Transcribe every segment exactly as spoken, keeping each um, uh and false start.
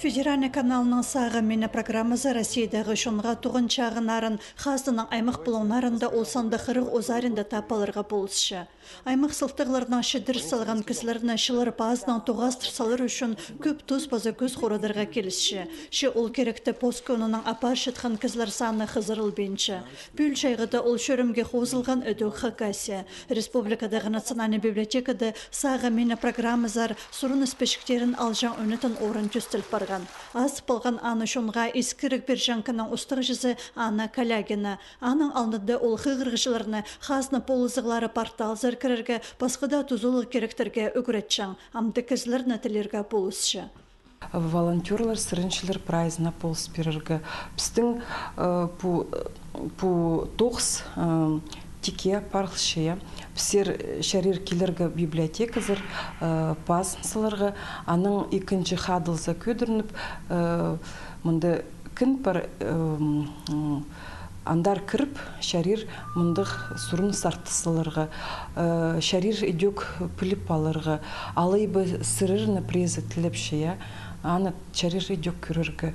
Федеральный каналның «Сағам мині» программазы Россиядағы чонға туған чағыннарын, хазнаның аймах пулуңнарын да, ол санда хырых узаринда таап аларға полысча. Аймах сылтағларнаң чідір салған кізілерні чыллар пазынаң тоғастыр салар ӱчӱн кӧп тус паза кӧс хорадарға килісче. Че ол киректі пос кӧнінең апарчатхан кізілер саны хызырылбинча. Пӱӱл чайғыда ол чӧрімге хозылған ідӧк Хакасия. Республикадағы национальный библиотекада «Сағам мині» программазар сурыныс пічіктерін алҷаң ӱнетін орын тӧстел парған. Азып алған аны чонға искіріг пирҷеңкінің устағҷызы Анна Калягина. Аның алнында ол хығырығҷыларны хазна полызығлары порталзар кірерге, пасха даа тузалығ киректерге ӱгретчең, амды кізілерні тілирге полысча. Волонтёрлар, сыринчылар прайзына полыс пирерге. Пістің, э, пу, пу тоғыс, э, тикке апарылча, я. Піссер, э, чарир килерге библиотеказар, э, пазын саларға, анаң ікінҷі хадылза кӧдірініп, э, мында кін пар, э, м, андар кіріп, чарир мындағ сурыныс артыс саларға, э, чарир ідӧк піліп аларға, алай ба сірерні прайзы тілепче, я, аны чарир ідӧк кӧрерге,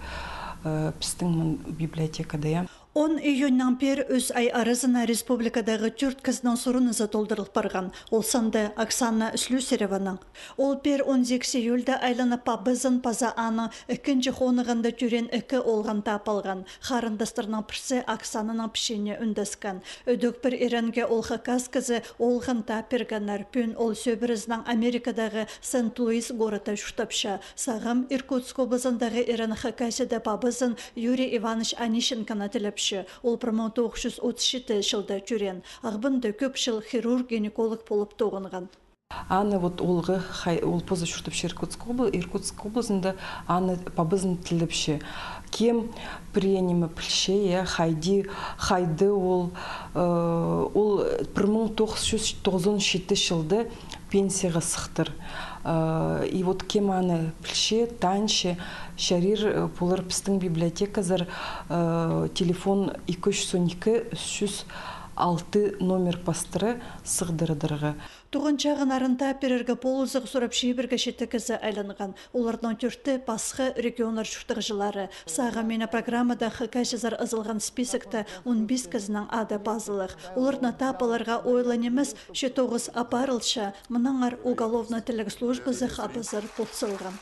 э, пістің мын библиотекада, я. Он июньнаң пеер ӱс ай аразына республикадағы тӧрт кізінің сурынызы толдырыл парған. Ол санда Оксана Слюсареваның. Ол пеер он сигіс июльда айланып пабазын паза аның ікінҷі хонығында тӧреен ікі оолғын таап алған. Харындастарның пірсі Оксананың пічиине ӱндескен. Ідӧк пір иренге ол хакас кізі оолғын таап пиргеннер. Пӱӱн ол сӧбірезінең Америкадағы Сент-Луис городта чуртапча. Сағам Иркутск облазындағы ирен Хакасияда пабазын Юрий Иванович Онищенконы тілепче. Ол пір муң тоғыс чӱс отыс читі чылда тӧреен. Ағбанда кӧп чыл хирург-гинеколог полып тоғынған. Аны вот оолғы хай-, ол позы чуртапча Иркутск обла-, Иркутск облазында, аны пабазын тілепче. Кем пірее ниме пілче, я, хайди, хайди ол, э, ол пір муң тоғыс чӱс тоғызон читі чылда пенсияға сыхтыр. Э, и вот кем аны пілче, танча, чарир, э, полар пістің библиотеказар, э, телефон ікі чӱс он ікі, ӱс чӱс алты номер пастыра сығдырадарға. Туған чағыннарын таап пирерге полызығ сурап чибіргее читі кізі айланған. Оларның тӧрті пасха регионнар чуртағҷылары. «Сағам мині» программада хакасчазар ызылған списокта он пис кізінің ады пазылығ. Оларны таап аларға ойлаң нимес, че тоғыс апарылча, мынаңар уголовный тіліг службазы хабазар пот салған.